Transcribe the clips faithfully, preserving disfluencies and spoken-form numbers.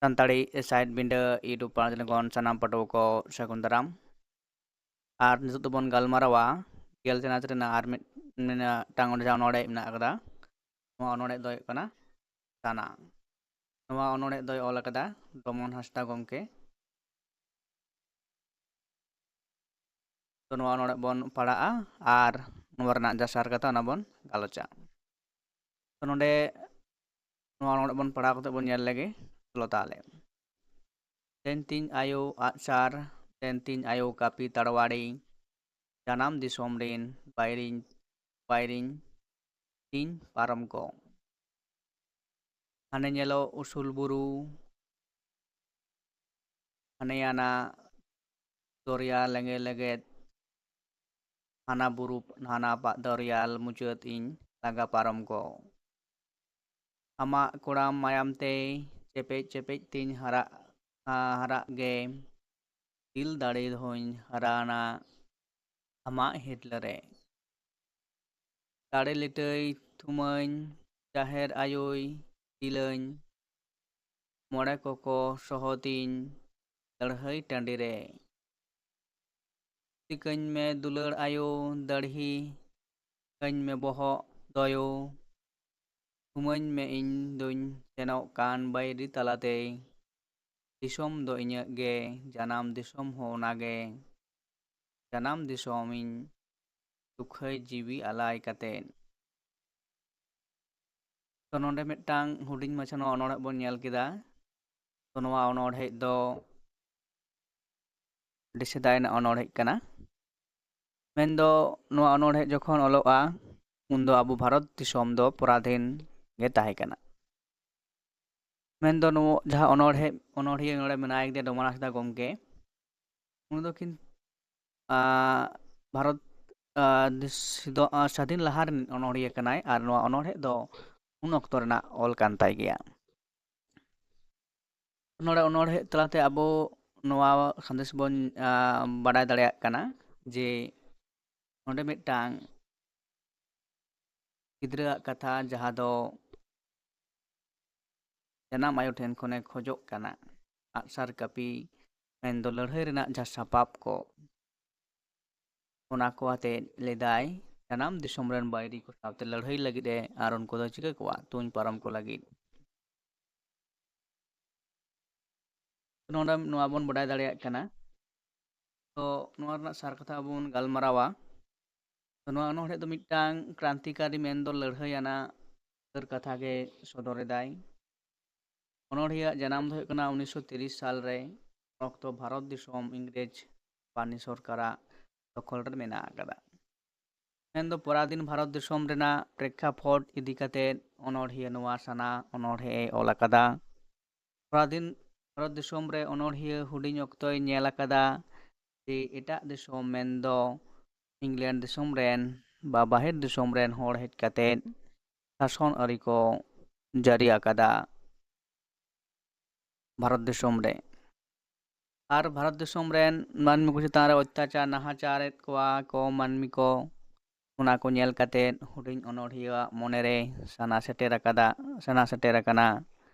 Santali side ᱵᱤᱸᱰᱟᱹ YouTube ᱯᱟᱲᱟ ᱠᱷᱚᱱ ᱥᱟᱱᱟᱢ ᱯᱟᱹᱴᱷᱩᱣᱟᱹ ᱠᱚ ᱥᱟᱹᱜᱩᱱ ᱫᱟᱨᱟᱢ᱾ ᱟᱨ ᱱᱤᱛᱚᱜ ᱫᱚᱵᱚᱱ ᱜᱟᱞᱢᱟᱨᱟᱣᱟ ᱜᱮᱞ ᱪᱟᱱᱟᱪ ᱨᱮᱱᱟᱜ ᱟᱨ ᱢᱤᱫ, ᱢᱤᱫᱴᱟᱝ ᱚᱸᱰᱮ ᱡᱟᱦᱟᱸ ᱚᱱᱚᱬᱦᱮ ᱢᱮᱱᱟᱜ ᱟᱠᱟᱫᱟ᱾ ᱱᱚᱣᱟ ᱚᱱᱚᱬᱦᱮ ᱫᱚ ᱦᱩᱭᱩᱜ ᱠᱟᱱᱟ ᱥᱟᱱᱟ᱾ ᱱᱚᱣᱟ ᱚᱱᱚᱬᱦᱮ ᱫᱚᱭ ᱚᱞ ᱟᱠᱟᱫᱟ ᱰᱚᱢᱚᱱ ᱦᱟᱸᱥᱫᱟ ᱜᱚᱢᱠᱮ᱾ ᱛᱚ, ᱱᱚᱣᱟ ᱚᱱᱚᱬᱦᱮ ᱵᱚᱱ ᱯᱟᱲᱦᱟᱜᱼᱟ ᱟᱨ ᱱᱚᱣᱟ ᱨᱮᱱᱟᱜ ᱡᱟ ᱥᱟᱨ ᱠᱟᱛᱷᱟ, ᱚᱱᱟ ᱵᱚᱱ ᱜᱟᱞᱚᱪᱟ᱾ ᱛᱚ, ᱱᱚᱰᱮ ᱱᱚᱣᱟ ᱚᱱᱚᱬᱦᱮ ᱵᱚᱱ ᱯᱟᱲᱦᱟᱣ ᱠᱟᱛᱮ ᱵᱚᱱ ᱧᱮᱞ ᱞᱮᱜᱮ᱾ ᱪᱚᱞᱚ ᱛᱟᱦᱞᱮ᱾ ᱫᱮᱱ ᱛᱤᱧ ᱟᱭᱳ ᱟᱜᱼᱥᱟᱨ, ᱫᱮᱱ ᱛᱤᱧ ᱟᱭᱳ ᱠᱟᱹᱯᱤ ᱛᱟᱲᱣᱟᱲᱤ, ᱡᱟᱱᱟᱢ ᱫᱤᱥᱚᱢ ᱨᱤᱱ ᱵᱟᱭᱨᱤᱧ, ᱵᱟᱭᱨᱤᱧ ᱛᱤᱧ ᱯᱟᱨᱚᱢ ᱠᱚ᱾ ᱦᱟᱱᱮ ᱧᱮᱞᱚᱜ ᱩᱥᱩᱞ ᱵᱩᱨᱩ, ᱦᱟᱱᱮᱭᱟᱱᱟ ᱫᱚᱨᱭᱟ ᱞᱮᱸᱜᱮ ᱞᱮᱸᱜᱮᱫ, ᱦᱟᱱᱟ ᱵᱩᱨᱩ, ᱦᱟᱱᱟ ᱯᱟᱜ ᱫᱚᱨᱭᱟ ᱢᱩᱪᱟᱹᱫ ᱤᱧ ᱞᱟᱸᱜᱟ ᱯᱟᱨᱚᱢ ᱠᱚ᱾ ᱟᱢᱟᱜ ᱠᱚᱲᱟᱢ ᱢᱟᱭᱟᱢ ᱛᱮ ᱪᱮᱯᱮᱡ ᱪᱮᱯᱮᱡ ᱛᱤᱧ ᱦᱟᱨᱟᱜ, ᱦᱟᱨᱟᱜ ᱜᱮ, ᱫᱤᱞ ᱫᱟᱲᱮ ᱦᱚᱸᱧ ᱦᱟᱨᱟᱱᱟ ᱟᱢᱟᱜ ᱦᱤᱨᱞᱟᱹ ᱨᱮ᱾ ᱫᱟᱲᱮ ᱞᱤᱴᱟᱹᱭ ᱛᱷᱩᱢᱟᱹᱧ, ᱡᱟᱦᱮᱨ ᱟᱭᱳᱭ ᱫᱤᱞᱟᱹᱧ, ᱢᱚᱬᱮ ᱠᱚᱠᱚ ᱥᱚᱦᱚᱫᱤᱧ ᱞᱟᱹᱲᱦᱟᱹᱭ ᱴᱟᱺᱰᱤ ᱨᱮ᱾ ᱛᱤᱠᱟᱹᱧ ᱢᱮ ᱫᱩᱞᱟᱹᱲ ᱟᱭᱳ ᱫᱟᱲᱦᱤ, ᱠᱟᱹᱧ ᱢᱮ ᱵᱚᱦᱚᱜ ᱫᱚᱭᱳ, ᱛᱷᱩᱢᱟᱹᱧ ᱢᱮ ᱤᱧ ᱫᱩᱧ ᱥᱮᱱᱚᱜ ᱠᱟᱱ ᱵᱟᱹᱭᱨᱤ ᱛᱟᱞᱟᱛᱮ᱾ ᱫᱤᱥᱚᱢ ᱫᱚ ᱤᱧᱟᱹᱜ ᱜᱮ, ᱡᱟᱱᱟᱢ ᱫᱤᱥᱚᱢ ᱦᱚᱸ ᱚᱱᱟᱜᱮ, ᱡᱟᱱᱟᱢ ᱫᱤᱥᱚᱢᱤᱧ ᱨᱩᱠᱷᱟᱹᱭ ᱡᱤᱣᱤ ᱟᱞᱟᱭ ᱠᱟᱛᱮᱫ᱾ ᱛᱚ, ᱱᱚᱰᱮ ᱢᱤᱫᱴᱟᱝ ᱦᱩᱰᱤᱧ ᱢᱟᱪᱷᱟ ᱱᱚᱣᱟ ᱚᱱᱚᱬᱦᱮ ᱵᱚᱱ ᱧᱮᱞ ᱠᱮᱫᱟ᱾ ᱛᱚ, ᱱᱚᱣᱟ ᱚᱱᱚᱬᱦᱮ ᱫᱚ ᱟᱹᱰᱤ ᱥᱮᱫᱟᱭ ᱨᱮᱱᱟᱜ ᱚᱱᱚᱬᱦᱮ ᱠᱟᱱᱟ᱾ ᱢᱮᱱᱫᱚ ᱱᱚᱣᱟ ᱚᱱᱚᱬᱦᱮ ᱡᱚᱠᱷᱚᱱ ᱚᱞᱚᱜᱼᱟ, ᱩᱱᱫᱚ ᱟᱵᱚ ᱵᱷᱟᱨᱚᱛ ᱫᱤᱥᱚᱢ ᱫᱚ ᱯᱚᱨᱟᱫᱷᱤᱱ ᱜᱮ ᱛᱟᱦᱮᱸ ᱠᱟᱱᱟ᱾ ᱢᱮᱱᱫᱚ ᱱᱚᱣᱟ ᱡᱟᱦᱟᱸ ᱚᱱᱚᱬᱦᱮ, ᱚᱱᱚᱬᱦᱤᱭᱟᱹ ᱱᱚᱰᱮ ᱢᱮᱱᱟᱭ ᱠᱮᱫᱮᱭᱟ ᱰᱚᱢᱚᱱ ᱦᱟᱸᱥᱫᱟ ᱜᱚᱢᱠᱮ, ᱩᱱᱤ ᱫᱚ ᱠᱤᱱ-, ᱟᱸ, ᱵᱷᱟᱨᱚᱛ, ᱟᱸ, ᱫᱤᱥ-, ᱫᱚ, ᱟᱸ, ᱥᱟᱹᱫᱷᱤᱱ ᱞᱟᱦᱟ ᱨᱮᱱ ᱚᱱᱚᱬᱦᱤᱭᱟᱹ ᱠᱟᱱᱟᱭ ᱟᱨ ᱱᱚᱣᱟ ᱚᱱᱚᱬᱦᱮ ᱫᱚ ᱩᱱ ᱚᱠᱛᱚ ᱨᱮᱱᱟᱜ ᱚᱞ ᱠᱟᱱ ᱛᱟᱭ ᱜᱮᱭᱟ᱾ ᱱᱚᱰᱮ ᱚᱱᱚᱬᱦᱮ ᱛᱟᱞᱟᱛᱮ ᱟᱵᱚ ᱱᱚᱣᱟ ᱥᱟᱸᱫᱮᱥ ᱵᱚᱱ, ᱟᱸ, ᱵᱟᱰᱟᱭ ᱫᱟᱲᱮᱭᱟᱜ ᱠᱟᱱᱟ ᱡᱮ ᱱᱚᱰᱮ ᱢᱤᱫᱴᱟᱝ ᱜᱤᱫᱽᱨᱟᱹᱣᱟᱜ ᱠᱟᱛᱷᱟ, ᱡᱟᱦᱟᱸ ᱫᱚ ᱡᱟᱱᱟᱢ ᱟᱭᱳ ᱴᱷᱮᱱ ᱠᱷᱚᱱᱮ ᱠᱷᱚᱡᱚᱜ ᱠᱟᱱᱟ᱾ ᱟᱜᱼᱥᱟᱨ ᱠᱟᱹᱯᱤ ᱢᱮᱱᱫᱚ ᱞᱟᱹᱲᱦᱟᱹᱭ ᱨᱮᱱᱟᱜ ᱡᱟᱦᱟᱸ ᱥᱟᱯᱟᱵ ᱠᱚ, ᱚᱱᱟ ᱠᱚ ᱟᱛᱮ ᱞᱮᱫᱟᱭ ᱡᱟᱱᱟᱢ ᱫᱤᱥᱚᱢ ᱨᱮᱱ ᱵᱟᱹᱭᱨᱤ ᱠᱚ ᱥᱟᱶᱛᱮ ᱞᱟᱹᱲᱦᱟᱹᱭ ᱞᱟᱹᱜᱤᱫ ᱮ, ᱟᱨ ᱩᱱᱠᱩ ᱫᱚ ᱪᱤᱠᱟᱹ ᱠᱚᱣᱟ, ᱛᱩᱧ ᱯᱟᱨᱚᱢ ᱠᱚ ᱞᱟᱹᱜᱤᱫ᱾ ᱱᱚᱰᱮ ᱱᱚᱣᱟ ᱵᱚᱱ ᱵᱟᱰᱟᱭ ᱫᱟᱲᱮᱭᱟᱜ ᱠᱟᱱᱟ, ᱛᱚ ᱱᱚᱣᱟ ᱨᱮᱱᱟᱜ ᱥᱟᱨ ᱠᱟᱛᱷᱟ ᱵᱚᱱ ᱜᱟᱞᱢᱟᱨᱟᱣᱟ᱾ ᱛᱚ ᱱᱚᱣᱟ ᱚᱱᱚᱬᱦᱮ ᱫᱚ ᱢᱤᱫᱴᱟᱝ ᱠᱨᱟᱱᱛᱤᱠᱟᱨᱤ ᱢᱮᱱᱫᱚ ᱞᱟᱹᱲᱦᱟᱹᱭ ᱟᱱᱟᱜ ᱩᱛᱟᱹᱨ ᱠᱟᱛᱷᱟ ᱜᱮ ᱥᱚᱫᱚᱨ ᱮᱫᱟᱭ᱾ ᱚᱱᱚᱬᱦᱤᱭᱟᱹ ᱟᱜ ᱡᱟᱱᱟᱢ ᱫᱚ ᱦᱩᱭᱩᱜ ᱠᱟᱱᱟ ᱩᱱᱤᱥᱥᱚ ᱛᱤᱨᱤᱥ ᱥᱟᱞ ᱨᱮ᱾ ᱚᱠᱛᱚ ᱵᱷᱟᱨᱚᱛ ᱫᱤᱥᱚᱢ ᱤᱝᱨᱮᱡᱽ ᱵᱟᱱᱤ ᱥᱚᱨᱠᱟᱨᱟᱜ ᱫᱚᱠᱷᱚᱞ ᱨᱮ ᱢᱮᱱᱟᱜ ᱟᱠᱟᱫᱟ᱾ ᱢᱮᱱᱫᱚ ᱯᱚᱨᱟᱫᱷᱤᱱ ᱵᱷᱟᱨᱚᱛ ᱫᱤᱥᱚᱢ ᱨᱮᱱᱟᱜ ᱯᱨᱮᱠᱠᱷᱟᱯᱚᱴ ᱤᱫᱤ ᱠᱟᱛᱮ ᱚᱱᱚᱬᱦᱤᱭᱟᱹ ᱱᱚᱣᱟ ᱥᱟᱱᱟ ᱚᱱᱚᱬᱦᱮ ᱮ ᱚᱞ ᱟᱠᱟᱫᱟ᱾ ᱯᱚᱨᱟᱫᱷᱤᱱ ᱵᱷᱟᱨᱚᱛ ᱫᱤᱥᱚᱢ ᱨᱮ ᱚᱱᱚᱬᱦᱤᱭᱟᱹ ᱦᱩᱰᱤᱧ ᱚᱠᱛᱚᱭ ᱧᱮᱞ ᱟᱠᱟᱫᱟ ᱡᱮ ᱮᱴᱟᱜ ᱫᱤᱥᱚᱢ ᱢᱮᱱᱫᱚ ᱤᱝᱞᱮᱱᱰ ᱫᱤᱥᱚᱢ ᱨᱮᱱ ᱵᱟ ᱵᱟᱦᱮᱨ ᱫᱤᱥᱚᱢ ᱨᱮᱱ ᱦᱚᱲ ᱦᱮᱡ ᱠᱟᱛᱮ ᱥᱟᱥᱚᱱ ᱟᱹᱨᱤ ᱠᱚ ᱡᱟᱹᱨᱤ ᱟᱠᱟᱫᱟ ᱵᱷᱟᱨᱚᱛ ᱫᱤᱥᱚᱢ ᱨᱮ᱾ ᱟᱨ ᱵᱷᱟᱨᱚᱛ ᱫᱤᱥᱚᱢ ᱨᱮᱱ ᱢᱟᱹᱱᱢᱤ ᱠᱚ ᱪᱮᱛᱟᱱ ᱨᱮ ᱚᱛᱛᱟᱪᱟᱨ ᱱᱟᱦᱟᱪᱟᱨᱮᱫ ᱠᱚᱣᱟ ᱠᱚ ᱢᱟᱹᱱᱢᱤ ᱠᱚ᱾ ᱚᱱᱟ ᱠᱚ ᱧᱮᱞ ᱠᱟᱛᱮ ᱦᱩᱰᱤᱧ ᱚᱱᱚᱬᱦᱤᱭᱟᱹᱣᱟᱜ ᱢᱚᱱᱮᱨᱮ ᱥᱟᱱᱟ ᱥᱮᱴᱮᱨ ᱟᱠᱟᱫᱟ, ᱥᱟᱱᱟ ᱥᱮᱴᱮᱨ ᱟᱠᱟᱱᱟ᱾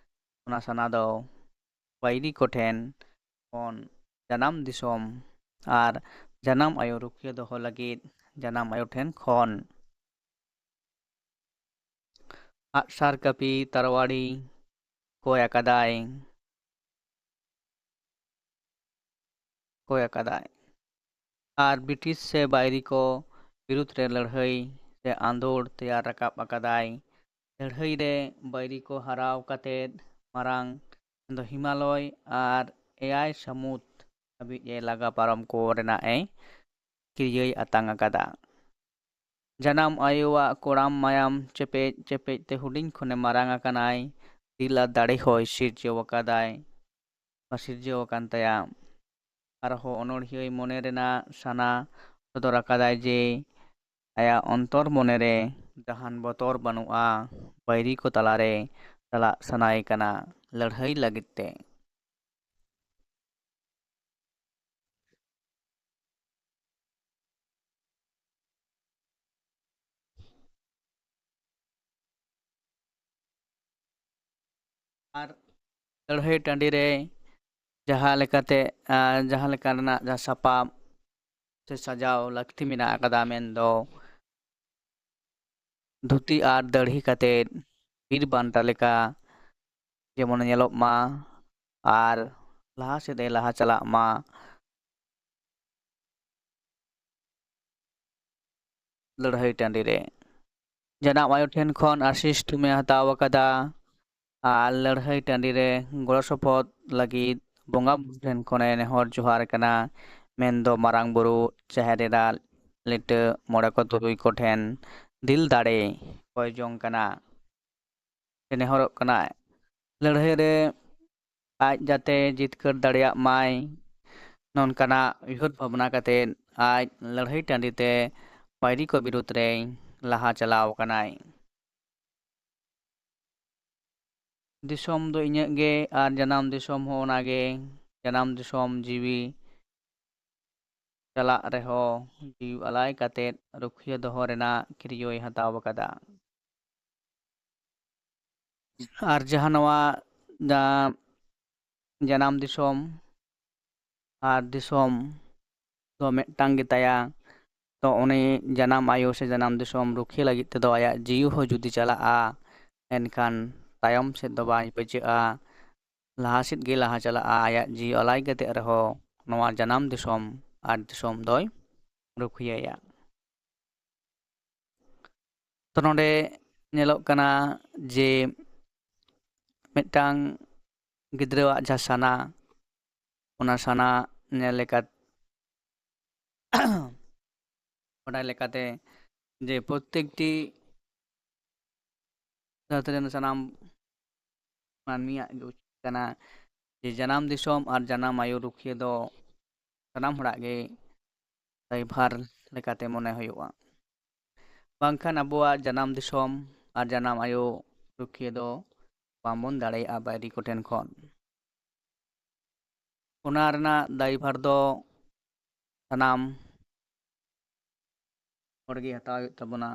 ᱚᱱᱟ ᱥᱟᱱᱟ ᱫᱚ ᱵᱟᱹᱭᱨᱤ ᱠᱚᱴᱷᱮᱱ ᱠᱷᱚᱱ ᱡᱟᱱᱟᱢ ᱫᱤᱥᱚᱢ ᱟᱨ ᱡᱟᱱᱟᱢ ᱟᱭᱳ ᱨᱩᱠᱷᱤᱭᱟᱹ ᱫᱚᱦᱚ ᱞᱟᱹᱜᱤᱫ ᱡᱟᱱᱟᱢ ᱟᱭᱳ ᱴᱷᱮᱱ ᱠᱷᱚᱱ ᱟᱜᱼᱥᱟᱨ, ᱠᱟᱹᱯᱤ, ᱛᱟᱨᱣᱟᱲᱤ ᱠᱚᱭ ᱟᱠᱟᱫᱟᱭ, ᱠᱚᱭ ᱟᱠᱟᱫᱟᱭ᱾ ᱟᱨ ᱵᱨᱤᱴᱤᱥ ᱥᱮ ᱵᱟᱹᱭᱨᱤ ᱠᱚ ᱵᱤᱨᱩᱫᱽ ᱨᱮ ᱞᱟᱹᱲᱦᱟᱹᱭ ᱥᱮ ᱟᱸᱫᱳᱲ ᱛᱮᱭᱟᱨ ᱨᱟᱠᱟᱵ ᱟᱠᱟᱫᱟᱭ᱾ ᱞᱟᱹᱲᱦᱟᱹᱭ ᱨᱮ ᱵᱟᱹᱭᱨᱤ ᱠᱚ ᱦᱟᱨᱟᱣ ᱠᱟᱛᱮᱫ ᱢᱟᱨᱟᱝ ᱫᱚ ᱦᱤᱢᱟᱞᱚᱭ ᱟᱨ ᱮᱭᱟᱭ ᱥᱟᱹᱢᱩᱫ ᱦᱟᱹᱵᱤᱡ ᱮ ᱞᱟᱜᱟ ᱯᱟᱨᱚᱢ ᱠᱚ ᱨᱮᱱᱟᱜ ᱮ ᱠᱤᱨᱭᱟᱹᱭ ᱟᱛᱟᱝ ᱟᱠᱟᱫᱟ᱾ ᱡᱟᱱᱟᱢ ᱟᱭᱳᱣᱟᱜ ᱠᱚᱲᱟᱢ ᱢᱟᱭᱟᱢ ᱪᱮᱯᱮᱡ ᱪᱮᱯᱮᱡ ᱛᱮ ᱦᱩᱰᱤᱧ ᱠᱷᱚᱱᱮ ᱢᱟᱨᱟᱝ ᱟᱠᱟᱱᱟᱭ᱾ ᱫᱤᱞ ᱟᱨ ᱫᱟᱲᱮ ᱦᱚᱸᱭ ᱥᱤᱨᱡᱟᱹᱣ ᱟᱠᱟᱫᱟᱭ, ᱵᱟ ᱥᱤᱨᱡᱟᱹᱣ ᱟᱠᱟᱱ ᱛᱟᱭᱟ᱾ ᱟᱨᱦᱚᱸ ᱚᱱᱚᱬᱦᱤᱭᱟᱹᱭ ᱢᱚᱱᱮ ᱨᱮᱱᱟᱜ ᱥᱟᱱᱟ ᱥᱚᱫᱚᱨ ᱟᱠᱟᱫᱟᱭ ᱡᱮ ᱟᱭᱟᱜ ᱚᱱᱛᱚᱨ ᱢᱚᱱᱮ ᱨᱮ ᱡᱟᱦᱟᱱ ᱵᱚᱛᱚᱨ ᱵᱟᱹᱱᱩᱜᱼᱟ, ᱵᱟᱹᱭᱨᱤ ᱠᱚ ᱛᱟᱞᱟᱨᱮ ᱪᱟᱞᱟᱜ ᱥᱟᱱᱟᱭᱮ ᱠᱟᱱᱟ ᱞᱟᱹᱲᱦᱟᱹᱭ ᱞᱟᱹᱜᱤᱫ ᱛᱮ᱾ ᱟᱨ ᱞᱟᱹᱲᱦᱟᱹᱭ ᱴᱟᱺᱰᱤ ᱨᱮ ᱡᱟᱦᱟᱸ ᱞᱮᱠᱟᱛᱮ, ᱟᱨ ᱡᱟᱦᱟᱸ ᱞᱮᱠᱟ ᱨᱮᱱᱟᱜ ᱡᱟᱦᱟᱸ ᱥᱟᱯᱟᱵ ᱥᱮ ᱥᱟᱡᱟᱣ ᱞᱟᱹᱠᱛᱤ ᱢᱮᱱᱟᱜ ᱟᱠᱟᱫᱟ, ᱢᱮᱱᱫᱚ ᱫᱷᱩᱛᱤ ᱟᱨ ᱫᱟᱹᱲᱦᱤ ᱠᱟᱛᱮ ᱵᱤᱨ ᱵᱟᱱᱴᱟ ᱞᱮᱠᱟ ᱡᱮᱢᱚᱱ ᱧᱮᱞᱚᱜ ᱢᱟ ᱟᱨ ᱞᱟᱦᱟ ᱥᱮᱫ ᱮ ᱞᱟᱦᱟ ᱪᱟᱞᱟᱜ ᱢᱟ᱾ ᱞᱟᱹᱲᱦᱟᱹᱭ ᱴᱟᱺᱰᱤ ᱨᱮ ᱡᱟᱱᱟᱢ ᱟᱭᱳ ᱴᱷᱮᱱ ᱠᱷᱚᱱ ᱟᱥᱤᱥ ᱛᱷᱩᱢᱮ ᱦᱟᱛᱟᱣ ᱟᱠᱟᱫᱟ᱾ ᱟᱨ ᱞᱟᱹᱲᱦᱟᱹᱭ ᱴᱟᱺᱰᱤ ᱨᱮ ᱜᱚᱲᱚ ᱥᱚᱯᱚᱦᱚᱫ ᱞᱟᱹᱜᱤᱫ ᱵᱚᱸᱜᱟ ᱵᱩᱨᱩ ᱴᱷᱮᱱ ᱠᱷᱚᱱᱮ ᱱᱮᱦᱚᱨ ᱡᱚᱦᱟᱨ ᱠᱟᱱᱟ, ᱢᱮᱱᱫᱚ ᱢᱟᱨᱟᱝ ᱵᱩᱨᱩ, ᱡᱟᱦᱮᱨ ᱮᱨᱟ, ᱞᱤᱴᱟᱹ, ᱢᱚᱬᱮ ᱠᱚ ᱛᱩᱨᱩᱭ ᱠᱚᱴᱷᱮᱱ ᱫᱤᱞ ᱫᱟᱲᱮ ᱠᱚᱭ ᱡᱚᱝ ᱠᱟᱱᱟ, ᱥᱮ ᱱᱮᱦᱚᱨᱚᱜ ᱠᱟᱱᱟᱭ᱾ ᱞᱟᱹᱲᱦᱟᱹᱭ ᱨᱮ ᱟᱡ ᱡᱟᱛᱮ ᱡᱤᱛᱠᱟᱹᱨ ᱫᱟᱲᱮᱭᱟᱜ ᱢᱟᱭ, ᱱᱚᱝᱠᱟᱱᱟᱜ ᱩᱭᱦᱟᱹᱨ ᱵᱷᱟᱵᱽᱱᱟ ᱠᱟᱛᱮ ᱟᱡ ᱞᱟᱹᱲᱦᱟᱹᱭ ᱴᱟᱺᱰᱤ ᱛᱮ ᱵᱟᱹᱭᱨᱤ ᱠᱚ ᱵᱤᱨᱩᱫᱽ ᱨᱮᱭ ᱞᱟᱦᱟ ᱪᱟᱞᱟᱣ ᱟᱠᱟᱱᱟᱭ᱾ ᱫᱤᱥᱚᱢ ᱫᱚ ᱤᱧᱟᱹᱜ ᱜᱮ ᱟᱨ ᱡᱟᱱᱟᱢ ᱫᱤᱥᱚᱢ ᱦᱚᱸ ᱚᱱᱟᱜᱮ᱾ ᱡᱟᱱᱟᱢ ᱫᱤᱥᱚᱢ ᱡᱤᱣᱤ ᱪᱟᱞᱟᱜ ᱨᱮᱦᱚᱸ ᱡᱤᱣᱤ ᱟᱞᱟᱭ ᱠᱟᱛᱮ ᱨᱩᱠᱷᱤᱭᱟᱹ ᱫᱚᱦᱚ ᱨᱮᱱᱟᱜ ᱠᱤᱨᱭᱟᱹᱭ ᱦᱟᱛᱟᱣ ᱟᱠᱟᱫᱟ᱾ ᱟᱨ ᱡᱟᱦᱟᱸ ᱱᱚᱣᱟ ᱡᱟ-, ᱡᱟᱱᱟᱢ ᱫᱤᱥᱚᱢ ᱟᱨ ᱫᱤᱥᱚᱢ ᱫᱚ ᱢᱤᱫᱴᱟᱝ ᱜᱮᱛᱟᱭᱟ᱾ ᱛᱚ ᱩᱱᱤ ᱡᱟᱱᱟᱢ ᱟᱭᱳ ᱥᱮ ᱡᱟᱱᱟᱢ ᱫᱤᱥᱚᱢ ᱨᱩᱠᱷᱤᱭᱟᱹ ᱞᱟᱹᱜᱤᱫ ᱛᱮᱫᱚ ᱟᱭᱟᱜ ᱡᱤᱣᱤ ᱦᱚᱸ ᱡᱩᱫᱤ ᱪᱟᱞᱟᱜᱼᱟ, ᱮᱱᱠᱷᱟᱱ ᱛᱟᱭᱚᱢ ᱥᱮᱫ ᱫᱚ ᱵᱟᱭ ᱯᱟᱹᱪᱟᱹᱜᱼᱟ, ᱞᱟᱦᱟ ᱥᱮᱫ ᱜᱮ ᱞᱟᱦᱟ ᱪᱟᱞᱟᱜᱼᱟ᱾ ᱟᱭᱟᱜ ᱡᱤᱣᱤ ᱟᱞᱟᱭ ᱠᱟᱛᱮ ᱨᱮᱦᱚᱸ ᱱᱚᱣᱟ ᱡᱟᱱᱟᱢ ᱫᱤᱥᱚᱢ ᱟᱨ ᱫᱤᱥᱚᱢ ᱫᱚᱭ ᱨᱩᱠᱷᱤᱭᱟᱹᱭᱟ᱾ ᱛᱚ ᱱᱚᱰᱮ ᱧᱮᱞᱚᱜ ᱠᱟᱱᱟ ᱡᱮ ᱢᱤᱫᱴᱟᱝ ᱜᱤᱫᱽᱨᱟᱹᱣᱟᱜ ᱡᱟᱦᱟᱸ ᱥᱟᱱᱟ, ᱚᱱᱟ ᱥᱟᱱᱟ ᱧᱮᱞ ᱞᱮᱠᱟ, ᱵᱟᱰᱟᱭ ᱞᱮᱠᱟᱛᱮ ᱡᱮ ᱯᱨᱚᱛᱮᱠᱴᱤ ᱫᱷᱟᱹᱨᱛᱤ ᱨᱮᱱ ᱥᱟᱱᱟᱢ ᱢᱟᱹᱱᱢᱤᱭᱟᱜ ᱜᱮ ᱩᱪᱤᱛ ᱠᱟᱱᱟ ᱡᱮ ᱡᱟᱱᱟᱢ ᱫᱤᱥᱚᱢ ᱟᱨ ᱡᱟᱱᱟᱢ ᱟᱭᱳ ᱨᱩᱠᱷᱤᱭᱟᱹ ᱫᱚ ᱥᱟᱱᱟᱢ ᱦᱚᱲᱟᱜ ᱜᱮ ᱫᱟᱭᱵᱷᱟᱨ ᱞᱮᱠᱟᱛᱮ ᱢᱚᱱᱮ ᱦᱩᱭᱩᱜᱼᱟ᱾ ᱵᱟᱝᱠᱷᱟᱱ ᱟᱵᱚᱣᱟᱜ ᱡᱟᱱᱟᱢ ᱫᱤᱥᱚᱢ ᱟᱨ ᱡᱟᱱᱟᱢ ᱟᱭᱳ ᱨᱩᱠᱷᱤᱭᱟᱹ ᱫᱚ ᱵᱟᱝᱵᱚᱱ ᱫᱟᱲᱮᱭᱟᱜᱼᱟ ᱵᱟᱹᱭᱨᱤ ᱠᱚᱴᱷᱮᱱ ᱠᱷᱚᱱ᱾ ᱚᱱᱟ ᱨᱮᱱᱟᱜ ᱫᱟᱭᱵᱷᱟᱨ ᱫᱚ ᱥᱟᱱᱟᱢ ᱦᱚᱲᱜᱮ ᱦᱟᱛᱟᱣ ᱦᱩᱭᱩᱜ ᱛᱟᱵᱚᱱᱟ᱾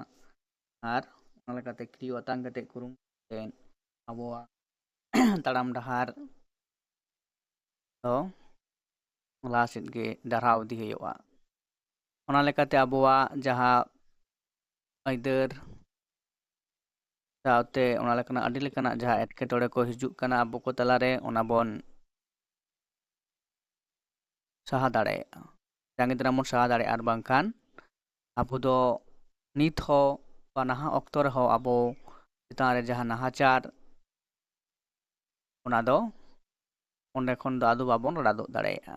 ᱟᱨ ᱚᱱᱟ ᱞᱮᱠᱟᱛᱮ ᱠᱤᱨᱭᱟᱹ ᱟᱛᱟᱝ ᱠᱟᱛᱮ ᱠᱩᱨᱩᱢᱩᱴᱩ ᱠᱟᱛᱮ ᱟᱵᱚᱣᱟᱜ ᱛᱟᱲᱟᱢ ᱰᱟᱦᱟᱨ ᱫᱚ ᱞᱟᱦᱟ ᱥᱮᱫ ᱜᱮ ᱰᱟᱨᱦᱟᱣ ᱤᱫᱤ ᱦᱩᱭᱩᱜᱼᱟ᱾ ᱚᱱᱟ ᱞᱮᱠᱟᱛᱮ ᱟᱵᱚᱣᱟᱜ ᱡᱟᱦᱟᱸ ᱟᱹᱭᱫᱟᱹᱨ ᱥᱟᱶᱛᱮ ᱚᱱᱟ ᱞᱮᱠᱟᱱᱟᱜ ᱟᱹᱰᱤ ᱞᱮᱠᱟᱱᱟᱜ ᱡᱟᱦᱟᱸ ᱮᱴᱠᱮᱴᱚᱬᱮ ᱠᱚ ᱦᱤᱡᱩᱜ ᱠᱟᱱᱟ ᱟᱵᱚ ᱠᱚ ᱛᱟᱞᱟᱨᱮ, ᱚᱱᱟ ᱵᱚᱱ ᱥᱟᱦᱟ ᱫᱟᱲᱮᱭᱟᱜᱼᱟ, ᱡᱟᱸᱜᱮ ᱫᱟᱨᱟᱢ ᱵᱚᱱ ᱥᱟᱦᱟ ᱫᱟᱲᱮᱭᱟᱜᱼᱟ᱾ ᱟᱨ ᱵᱟᱝᱠᱷᱟᱱ ᱟᱵᱚ ᱫᱚ ᱱᱤᱛ ᱦᱚᱸ ᱵᱟ ᱱᱟᱦᱟᱜ ᱚᱠᱛᱚ ᱨᱮᱦᱚᱸ ᱟᱵᱚ ᱪᱮᱛᱟᱱ ᱨᱮ ᱡᱟᱦᱟᱸ ᱱᱟᱦᱟᱪᱟᱨ, ᱚᱱᱟ ᱫᱚ ᱚᱸᱰᱮ ᱠᱷᱚᱱ ᱫᱚ ᱟᱫᱚ ᱵᱟᱵᱚᱱ ᱨᱟᱲᱟᱫᱚᱜ ᱫᱟᱲᱮᱭᱟᱜᱼᱟ᱾